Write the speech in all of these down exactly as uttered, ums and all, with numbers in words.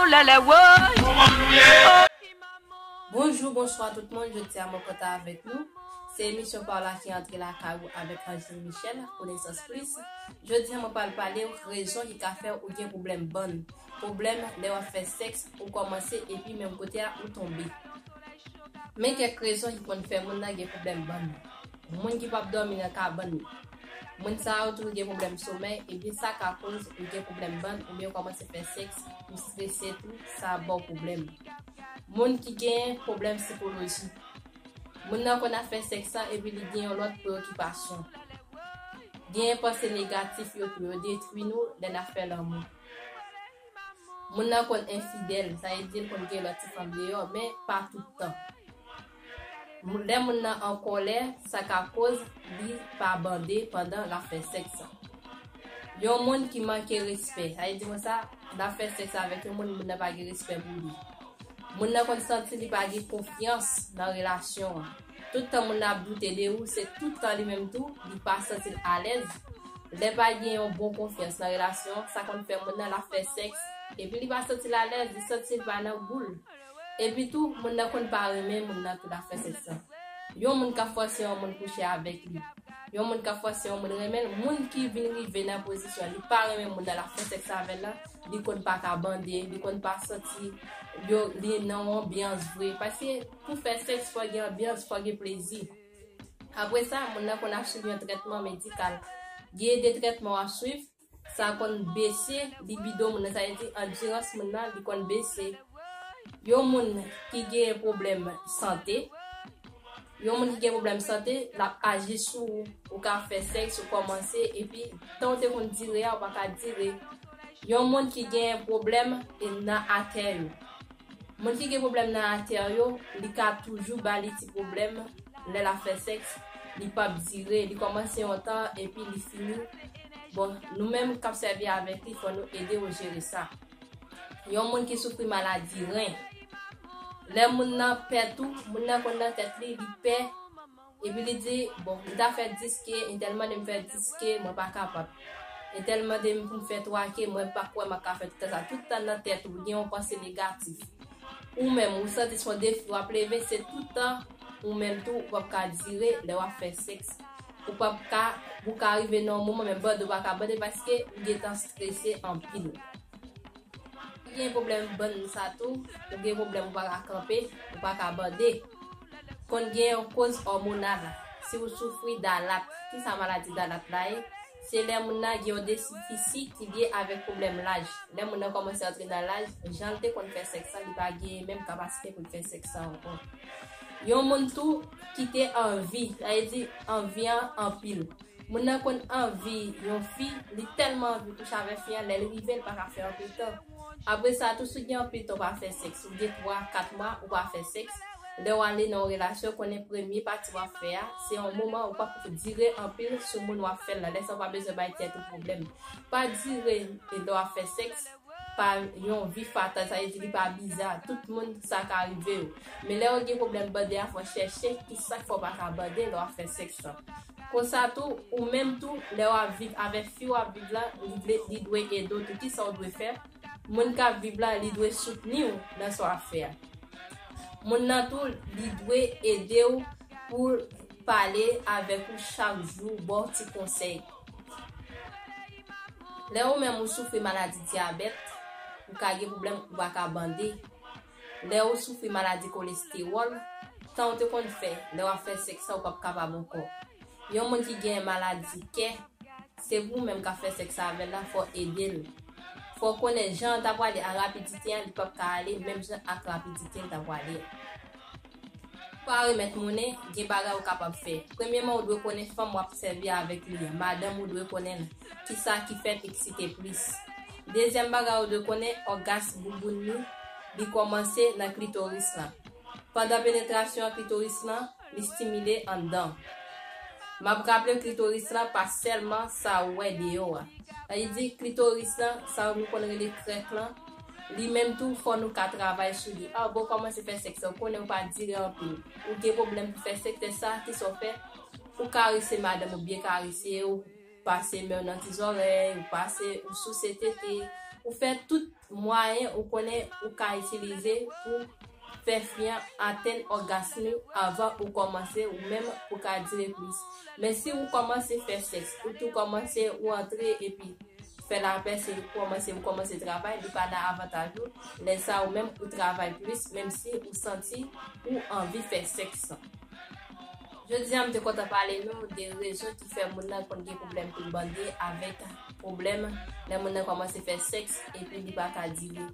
Lèlè woy. Bonjou, bonswa tout moun, jodi a mwen kontan avèk nou. Se emisyon pa w la ki antre lakay ou avèk Angeline Michel, Konesans Plis. Jodi a mwen pral pale w rezon ki ka fè ou gen pwoblèm bann. Pwoblèm lè w ap fè sèks, ou kòmanse epi menm kote a ou tonbe. Men kèk rezon ki konn fè moun nan gen pwoblèm bann. Moun ki p ap dòmi nan kabann li. Moun sa yo toujou gen pwoblèm somèy, epi sa ka koz ou gen pwoblèm bann oubyen kòmanse fè sèks, ou strese tou, sa ap ba w pwoblèm. Moun ki gen pwoblèm sikoloji. Moun nan konn ap fè sèks la epi li gen yon lòt preyokipasyon. Gen panse negatif yo tou, yo detwi nou lè n ap fè lanmou. Moun nan konn enfidèl, sa vle di l konn gen lòt ti fanm deyò, men pa tout tan. Lè moun nan an kòlè, sa ka koz li pa bande pandan l ap fè sèks la. Yon moun ki manke respè, sa vle di konsa, l ap fè sèks avèk yon moun, moun nan pa gen respè pou li. Moun nan konn santi li pa gen konfyans nan relasyon an. Tout tan moun nan ap doute de ou, se tout tan li menm tou, li pa santi l alèz. Lè pa gen yon bon konfyans nan relasyon an, sa konn fè moun nan l ap fè sèks, epi li pa santi l alèz, li santi l pa nan gou l. Epi tou, moun nan konn pa renmen moun nan tou l ap fè sèks la. Yon moun k ap fòse yon moun kouche avèk li. Yon moun k ap fòse yon moun renmen l, moun ki vin rive nan pozisyon li pa renmen moun nan l ap fè sèks avè l la, li konn pa ka bande, li konn pa santi yo, li nan yon anbyans vre. Paske pou fè sèks, fò gen anbyans, fò gen plezi. Apre sa, moun nan konn ap swiv yon trètman medikal. Gen de trètman w ap swiv, sa konn bese libido moun nan, sa vle di andirans moun nan, li konn bese. Yon moun ki gen pwoblèm sante, yon moun ki gen pwoblèm sante, l ap aji sou ou, ou ka fè sèks, ou kòmanse, epi tan w te konn dire a, ou pa ka dire. Yon moun ki gen pwoblèm nan atè yo. Moun ki gen pwoblèm nan atè yo, li ka toujou ba li ti pwoblèm lè l ap fè sèks, li p ap dire, li kòmanse yon tan epi li fini. Bon, nou menm k ap sèvi avèk li, fò nou ede w jere sa. Yon moun ki soufri maladi ren. Lè moun nan pè tou, moun nan konn nan tèt li, li pè, epi li di, bon, m ta fè dis ke, entèl mande m fè dis ke, mwen pa kapab. Entèl mande m pou m fè twa ke, mwen pa kwè m ap ka fè tout tan sa. Tout tan nan tèt ou, gen yon panse negatif. Ou menm, ou santi se yon defi w ap leve, se tout tan ou menm tou, ou p ap ka dire lè w ap fè sèks. Ou p ap ka, ou ka rive nan yon moman, men bande ou pa ka bande paske ou gentan strese anpil. Ou gen pwoblèm bann sa tou, ou gen pwoblèm ou pa ka kanpe, ou pa ka bande. Konn gen yon koz òmonal. Si ou soufri dalat, kisa maladi dalat la ye? Se lè moun nan gen yon desifisi ki lye avèk pwoblèm laj. Lè moun nan kòmanse antre nan laj, jan l te konn fè sèks la, li pa gen menm kapasite pou l fè sèks la ankò. Yon moun tou ki te anvi, sa vle di anvi an anpil. Moun nan konn anvi yon fi, li tèlman anvi kouche avèk fi an, lè l rive, l pa ka fè anpil tan. Apre sa, tou si w gen anpil tan w pa fè sèks, ou gen twa, kat mwa ou pa fè sèks, lè w ale nan yon relasyon, konnen premye pati w ap fè a, se yon moman ou p ap dire anpil sou moun w ap fè l la. Lè sa a w pa bezwen bay tèt ou pwoblèm. Pa dire lè w ap fè sèks, pa yon vi fatal, sa vle di li pa biza, tout moun sa ka rive yo. Men lè yo gen pwoblèm bande a, fò chèche kisa k fè w pa ka bande lè w ap fè sèks lan. Konsa tou, ou menm tou, lè w ap viv avèk fi w ap viv lan, li dwe, li dwe ede w tou. Kisa w dwe fè? Moun k ap viv lan, li dwe soutni w nan sa w ap fè a. Moun nan tou, li dwe ede w pou l pale avèk ou chak jou, ba w ti konsèy. Lè ou menm ou soufri maladi dyabèt, ou ka gen pwoblèm ou pa ka bande. Lè ou soufri maladi kolestewòl, tan ou te konn fè lè w ap fè sèks la, ou p ap kapab ankò. Yon moun ki gen maladi kè, se ou menm k ap fè sèks avè l la, fò w ede l. Fò w konnen jan l ta pwale a rapidite an, li p ap ka ale menm jan ak rapidite l ta pwale a. Pa remèt monnen, gen bagay ou kapab fè. Premyèman, ou dwe konnen fanm w ap sèvi avèk li an. Madanm ou dwe konnen l. Kisa ki fè l eksite plis. Dezyèm bagay, ou dwe konnen ògas bouboun li, li kòmanse nan klitoris lan. Pandan penetrasyon an, klitoris lan, li stimile anndan. M ap raple klitoris lan pa sèlman sa ou wè deyò a. Sa vle di klitoris lan, sa nou konn rele krèk lan, li menm tou fò nou ka travay sou li. A, bon, kòmanse fè sèks, ou konnen ou pa dire anpil. Ou gen pwoblèm pou fè sèks, se sa, kisa w fè? Ou karese madanm ou, byen karese, ou pase men w nan ti zòrèy, ou pase, ou souse tete, ou fè tout mwayen ou konnen ou ka itilize pou fè fi an atenn ògasm li anvan ou kòmanse, ou menm pou ka dire plis. Men si ou kòmanse fè sèks, ou tou kòmanse ou antre epi fè lapè, se kòmanse ou kòmanse travay, li pa nan avantaj ou. Lè sa ou menm ou travay plis, menm si ou santi ou anvi fè sèks. Jodi a m te kontan pale nou de rezon ki fè moun nan konn gen pwoblèm pou l bande avèk pwoblèm lè moun nan kòmanse fè sèks epi li pa ka dire.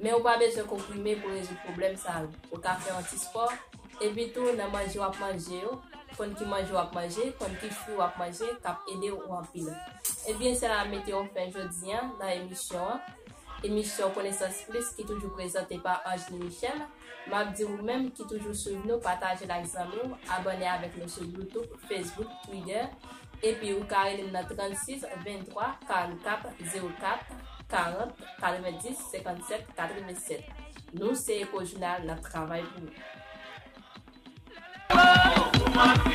Men ou pa bezwen konprime pou rezoud pwoblèm sa yo. Ou ka fè yon ti spò, epi tou nan manje w ap manje yo, konn ki manje w ap manje, konn ki fwi w ap manje, k ap ede w anpil. Ebyen, se la mete yon fen jodi a nan emisyon an. Emisyon Konesans Plis ki toujou prezante pa Angeline Michel. M ap di ou menm ki toujou swiv nou, pataje l ak zanmi w, abòne avèk nou sou YouTube, Facebook, Twitter. Epi ou ka rele m nan trannsis venntwa karannkat zewo kat karant katrevendis senkannsèt katrevensèt. Nou se Echo Jounal, n ap travay pou ou.